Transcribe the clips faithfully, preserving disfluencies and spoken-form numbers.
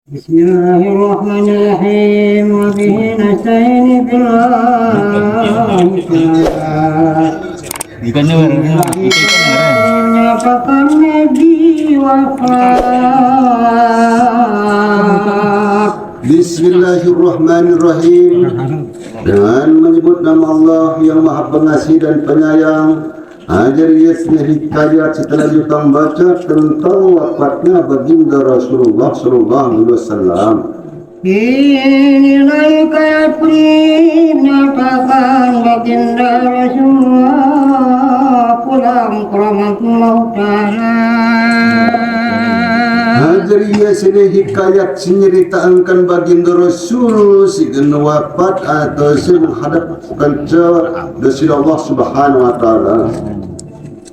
بسم الله الرحمن الرحيم. وبه نستعين في الله تعالى. Ikan ni orang ni, ikan ni orang. Menyatakan Nabi wafat. Bismillahirrahmanirrahim. Dengan menyebut nama Allah yang Maha Pengasih dan Penyayang, hadir ia sini hikayat setelah jutang baca tentang wafatnya Baginda Rasulullah sallallahu alaihi wasallam. Inilah hikayat peri menyatakan Baginda Rasulullah pulang ke rahmatullah Ta'ala. Hadir ia sini hikayat senyeritakan Baginda Rasul si kena wafat atau si menghadap kanca Rasul Allah Subhanahu wa Ta'ala.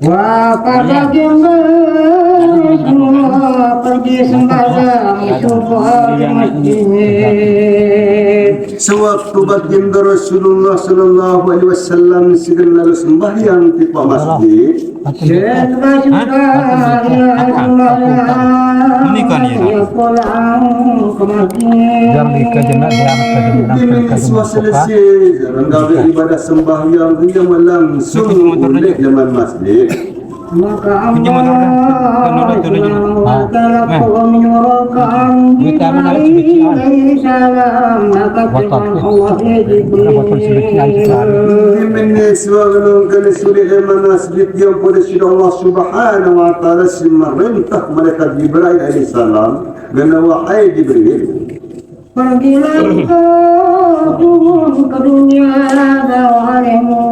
Wafat Baginda Rasulullah pergi sembahyang subuh di masjid. Sewaktu Baginda Rasulullah sallallahu alaihi wasallam sedang lalu sembahyang di masjid, selepas sembahyang ia pulang ke masjid. Di mini suasana sih, rendam ibadah sembahyang ia langsung ulih laman masjid. Maka Allah Subhanahu wa Ta'ala pun menyuruhkan Jibril alaihi salam, maka firman Allah, "Hai Jibril." Di mini suara nang kena sulit laman masjid yang pada sida Allah Subhanahu wa Ta'ala si merintah malaikat Jibril alaihi salam, kena, "Wahai Jibril, pergilah engkau turun ke dunia, bawa olehmu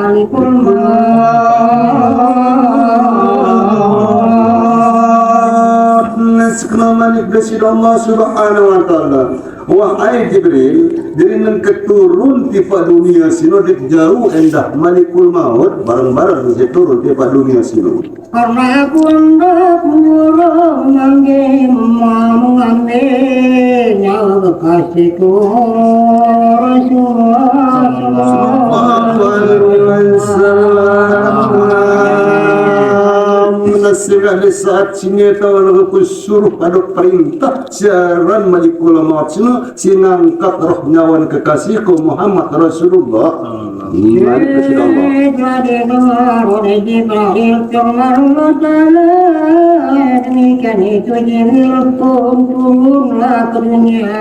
Malikul Maut." Nah, sekena malik dari sida Allah Subhanahu wa Ta'ala. Wahai Jibril, diri nang keturun tipa dunia sino dik jauh endah Malikul Maut, barang-barang si turun tipa dunia sino. Karena aku hendak menyuruh manggil mengambil nyawa kekasihku Rasulullah sallallahu alaihi wasallam. Nasib di saat sini tahu aku suruh pada perintah siaran Malikul Maut sino si ngangkat roh nyawa kekasihku Muhammad Rasulullah. Mari ke sida Allah. Telah didengar oleh Jibril firman Allah Ta'ala, demikian itu Jibril pun turunlah ke dunia.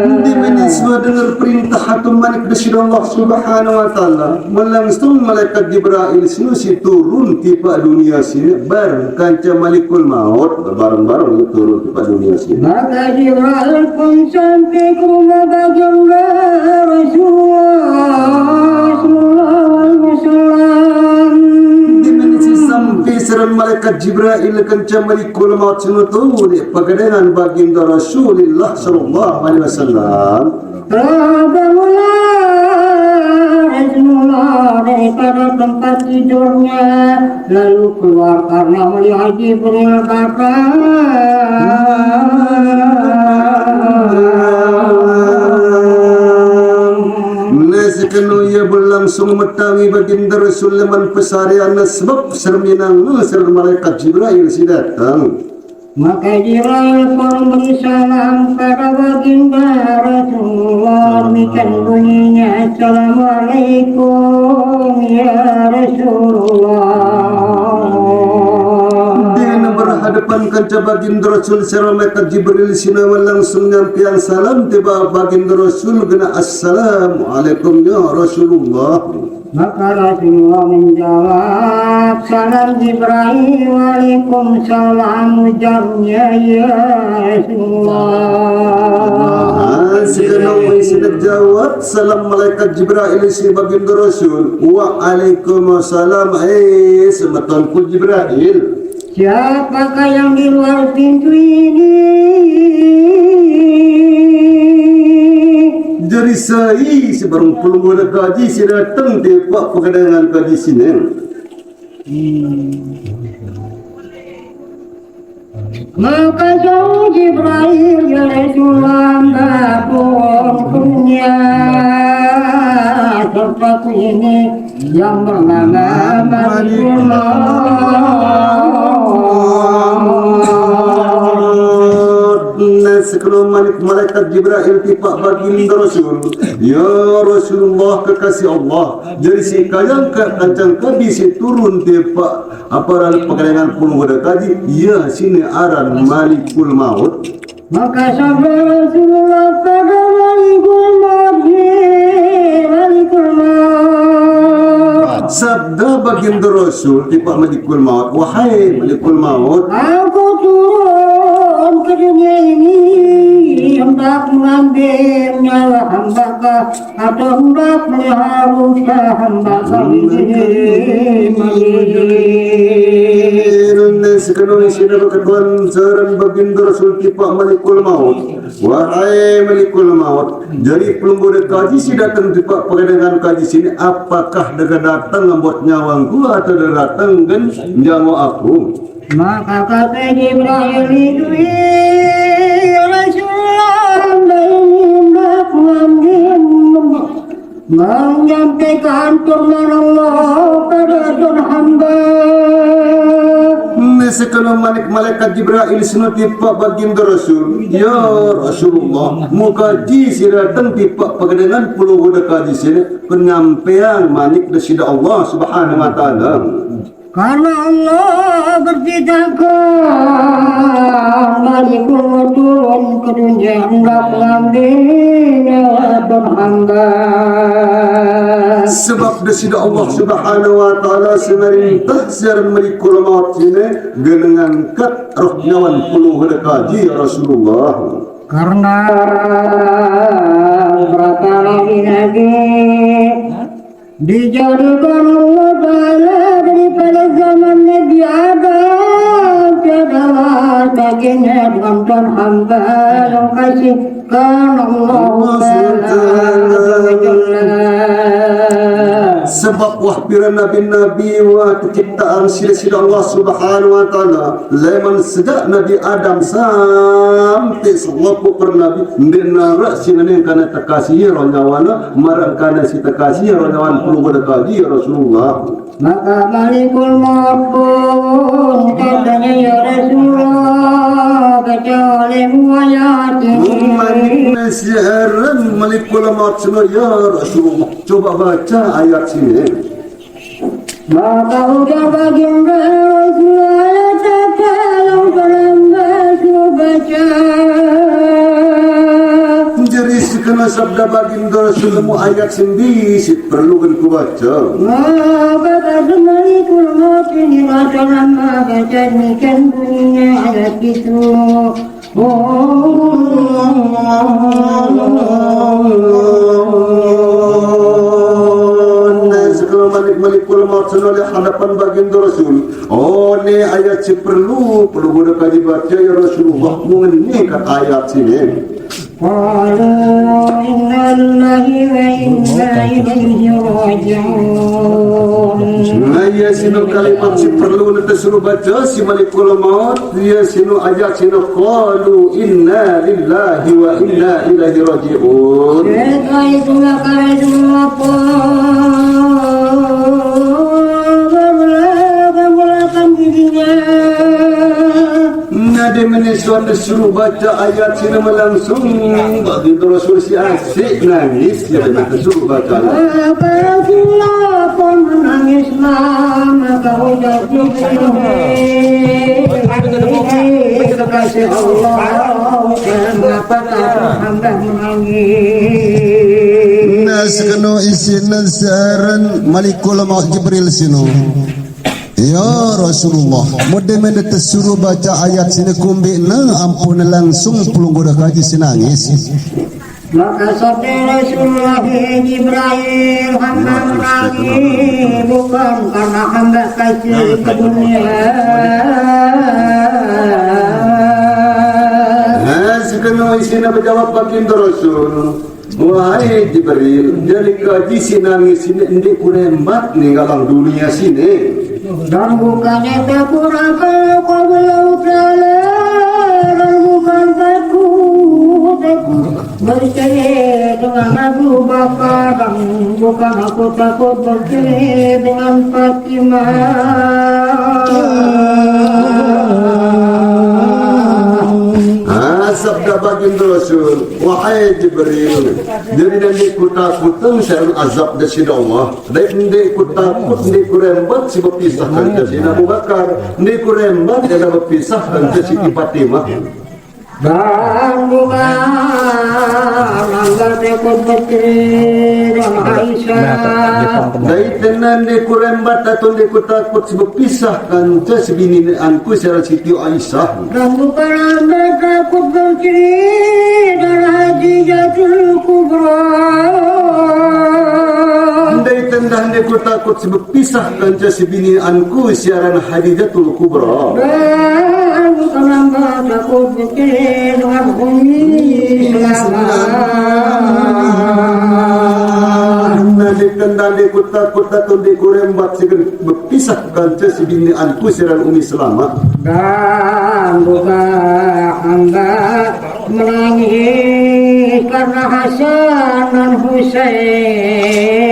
Di mini suara dengar perintah atau malik dari sida Allah Subhanahu wa Ta'ala, melangsung malaikat Jibril sino si turun tipa dunia sini, bar kanca Malikul Maut, barang-barang turun tipa dunia sini. Maka Jibril pun sampai ke rumah baginda Rasulullah sallallahu alaihi wasallam. Di mini si sampai seran malaikat Jibril kanca Malikul Maut sino tu di pagadangan baginda Rasulullah sallallahu alaihi wasallam. Terbangunlah Rasulullah daripada tempat tidurnya, lalu keluar karena melihat Jibril datang. Nah, sekena ia berlangsung matawi baginda Rasul laman pasarian, sebab serminang seran malaikat Jibril si datang. Maka Jibril pun beri salam pada baginda Rasulullah. Demikian bunyinya, "Assalamualaikum ya Rasulullah." Di berhadapan kanca baginda Rasul, seran malaikat Jibril sino langsung nyampiang salam tiba baginda Rasul kena, "Assalamualaikum ya Rasulullah." Maka Rasulullah menjawab salam Jibril, "Waalaikumsalam," ujarnya, "Ya Rasulullah." Ah, sekena mari sida jawab salam malaikat Jibril si baginda Rasul, "Waalaikumsalam, eh, semetonku Jibril." Siapakah yang di luar pintu ini? Jadi sai sebarang pelungguh kaji si datang tipa pagadangan kaji sini. Maka jawab Jibril, "Ya Rasulullah, bapun punya tempat ini yang bernama Malikul Maut." Sekenun manik malaikat Jibrail tipak Baginda Rasul, "Ya Rasulullah, kekasih Allah, jadi si kayang ka kancang kabi si turun tipak aparan pakadangan puluh wada kaji, ya sini aran Malikul Maut." Maka sabda Rasulullah pada Malikul Maut, "Hei Malikul Maut." Sabda Baginda Rasul tipak Malikul Maut, "Wahai Malikul Maut, aku turun ke dunia ini hendak mengambil nyawa hamba kah, atau hendak melihara hamba kah ini?" Sekenun sida berketuan seran Baginda Rasul tipak Malikul Maut, "Wahai Malikul Maut, jadi pelungguh dekaji si datang tipak pakadangan kaji sini, apakah deka datang ngambuat nyawangku atau deka datang ngen njamu aku?" Maka kata Jibril itu, "Iya Rasulullah, hamba ini hendak mengambil, menyampaikan firman Allah pada Tuhan hamba." Nah, sekenun manik malaikat Jibrail sekenun tipak Baginda Rasul, "Ya Rasulullah, muka ji si datang tipak pakadangan puluh wada kaji sini, penyampaian manik dasida Allah Subhanahu wa Ta'ala." Karena Allah berfirman, "Malikul Maut turun ke dunia hendak mengambil nyawa hamba." Sebab dasida Allah Subhanahu wa Ta'ala semerintah seran Malikul Maut sini, genengan kat roh nyawan puluh wada kaji, ya Rasulullah. Karena berapa lagi lagi dijadikan Allah Ta'ala daripada zaman Nabi Adam, tiada lagi dengan Tuhan hamba yang kasihkan Allah Ta'ala. Sebab wah pira nabi-nabi wah keciptaan sida-sida Allah Subhanahu wa Ta'ala, leman sejak Nabi Adam sampai sewaktu para nabi, ndeq narak sing ngening kana tekasihe roh nyawana, maraq kana si tekasihe roh nyawan pelungguh dekaji, ya Rasulullah. Maka Malikul Maut pun katanya, "Ya Rasulullah, kecuali ayat ini." Manik nasiharan Malikul Maut seno, "Ya Rasulullah, coba baca ayat sini." Maka ujar Baginda Rasul, "Ayat apa yang paling best baca?" Jari sekena sabda Baginda Rasul, "Nemu ayat sendi si perlu gen ku baca." Maka kata Malikul Maut ini, "Baca lama baca ni kan bunyinya ayat itu." Nah, sekena Malik-, Malikul Maut seno leq hadapan Baginda Rasul. Oh, ne ayat si perlu, perlu guna kaji baca, ya Rasulullah, mengenai kat ayat sini. Qalu inna lillahi wa inna ilaihi raji'un. Nah, iya sino kalimat si perlu ne tesuruh baca si Malikul Maut. Iya sino ayat sino, qalu inna lillahi wa inna ilaihi raji'un. Mereka itulah kalian semua apa? Barulah kamu lapang dirinya. Nade mene suatu suruh baca ayat sino langsung, bagi Rasul si asik nangis, ya, suruh baca ayat. Apabila pun menangis, maka ucap kasih Allah, kenapa hamba menangis? Nah, sekeno isine searan Malikul Maut Jibril sino. Ya Rasulullah, mode mene tesuruh baca ayat sine kumbe ne ampun langsung pelungguh dekaji sinangis. Maka sabda Rasulullah, "Hei Jibril, hamba menangis bukan karena hamba kasih ke dunia." Nah, sekeno isine bejawab Baginda Rasul, "Wahai Jibril, jari kaji sinangis sine ndeq kurembat ninggalang dunia sine." Dan bukannya takut akan Allah Ta'ala, dan bukan takut, takut bercerai dengan Abu Bakar, dan bukan aku takut bercerai dengan Fatimah. Ah, sabda Baginda Rasul, wahai Jibril, jadi ndeqku takutang siq aran azab daripada Allah. Dai ndeqku takut, ndeqku rembat siq bepisah kance Sayyidina Abu Bakar, ndeqku rembat daripada bepisah kance Siti Fatimah. Dan bukan Allah takut becerita Aisyah. Dai tenang ndeqku rembat atau ndeqku takut siq bepisah kance sebinianku siq aran Siti Aisyah. Dan bukan hamba takut bercerai dari Khadijatul Kubra. Dai tendah ndeqku takut siq bepisah kance sebinianku siq aran Khadijatul Kubra. Dan bukan hamba takut bercerai dengan Ummi Salamah. Dai tendah ndeqku takut atau ndeqku rembat siq bepisah kance sebinianku siq aran Ummi Salamah. Dan bukan hamba menangis karena Hasan dan Husain.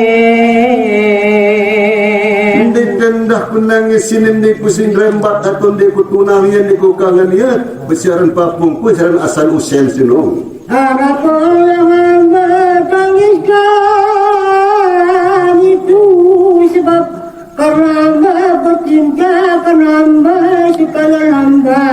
Dai tendah ku nangis sine ndeqku siq rembat atau ndeqku tunang ie ndeqku kangen ie, siq aran papungku siq aran Hasan Husain sino. Adapun yang hamba tangiskan itu sebab karena hamba bercinta, karena hamba sekalian hamba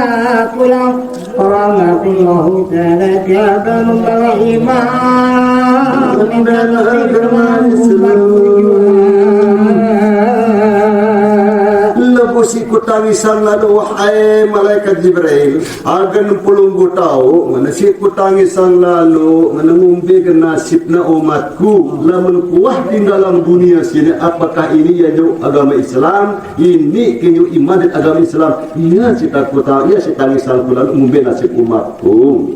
pulang. Rahmatullahu ta'ala tiada membawa iman dan agama Islam. Lebuh siq kutangisang lalo, wahai malaikat Jibril, agen pelungguh taoq, ngene siq kutangisang lalo, ngene ngumbe gen nasibne umatku, lamun ku wah tinggalang dunie sine, apakah ini ie jauq agama Islam, ini ke jauq iman dait agama Islam, ie siq takut, ie siq tangisangku lalo ngumbe nasib umatku.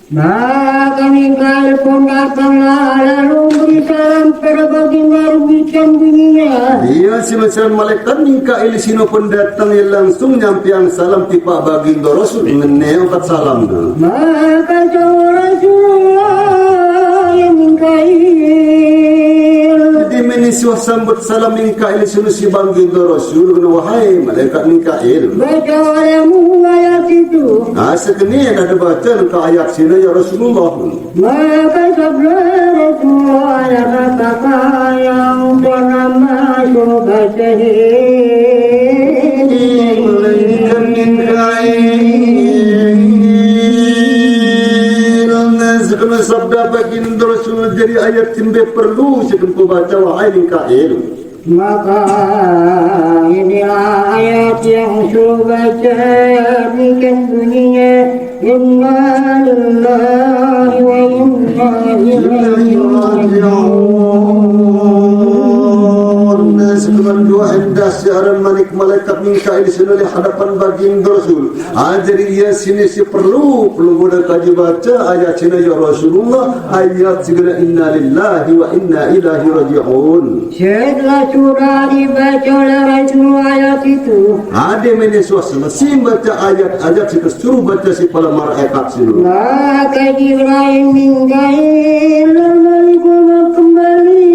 Maka Mikail pun datanglah lalu memberi salam pada baginda demikian bunyinya. Ie sino siq aran malaikat Mikail sino pun datang, ie langsung nyampeang salam tipaq baginda Rasul, ngene angkat salamne. Maka jawab Rasulullah, ya Mikail. Jadi mene suah sambut salam Mikail sino siq baginda Rasul, ngene, wahai malaikat Mikail. Baca olehmu ayat itu. Nah, sekene dah dibaca engkau ayat sine, ya Rasulullah. Maka sabda Rasulullah, ayat apakah yang pernah masuk baca ini? Malaikat Mikail. Nah, sekene sabda baginda Rasul, jadi ayat sine perlu siq engkau baca, wahai Mikail. Maka inilah ayat yang suruh baca, demikian bunyinya, "Inna lillahi wa inna ilaihi raji'un." Nah, sekenan doa endah siq aran manik malaikat Mikail sino leq hadapan baginda Rasul. Ah, jadi ie sine siq perlu, perlu guna kaji baca ayat sine, ya Rasulullah, ayat sine, "Inna lillahi wa inna ilaihi raji'un." Setelah sudah dibaca oleh Rasulullah ayat itu, ade mene suah selesai baca ayat-ayat siq tesuruh baca siq pale malaikat sino. Maka Jibril Mikail kembali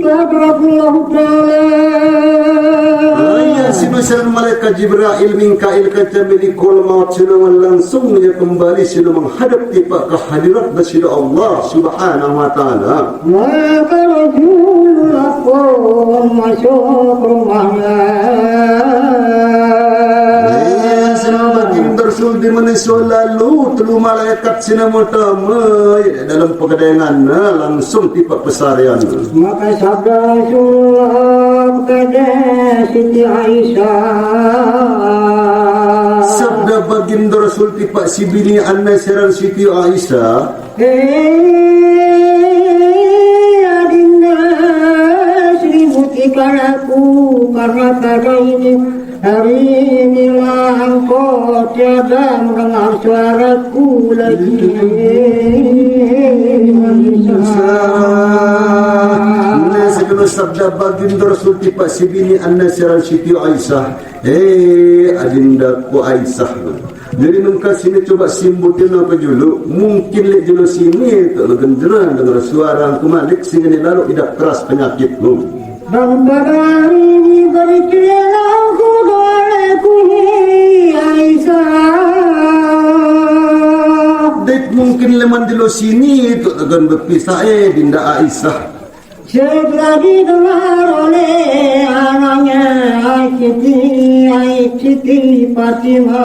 ke hadrat Allah Ta'ala. Ayat sino siq aran malaikat Jibril Mikail kance malikul maut sino langsung ie kembali sino menghadap tipaq ke hadirat Side Allah Subhanahu wa Ta'ala. Maka Rasulullah pun masuk rumahnya. Eh, sino baginda Rasul di mene suah lalo, telu malaikat sino metame, ie dalem pegedenganne, langsung tipaq pesareanne. Maka sabda Rasulullah kepada Siti Aisyah. Sabda baginda Rasul tipaq sebinianne siq aran Siti Aisyah. Hei adinda, selibutikan aku, karena pada ini, hari inilah engkau tiada mendengar suaraku lagi. Nah, sekene sabda baginda Rasul tipaq sebinianne siq aran Siti Aisyah. Eh, adindaku Aisyah. Jari nengka sine coba simbutin apa julu. Mungkin leq jelo sine tao legenderan denger suarangku malik sing ngene lalo idap keras penyakitmu. Dan pada hari ini bercerailah aku olehku, Aisyah. Leman jelo sini tu takkan bepisah, eh, Dinda Aisyah. Segera didengar oleh anaknya Siti, Siti Fatimah,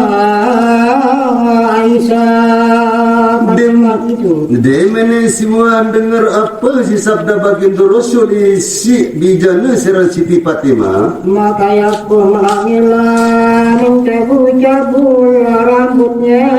Aisyah, Fatimah itu. Demene semua dengar apa si sabda baginda Rasul isi bijana seran Siti Fatimah. Maka ia pun menangislah, mencabut-cabut rambutnya.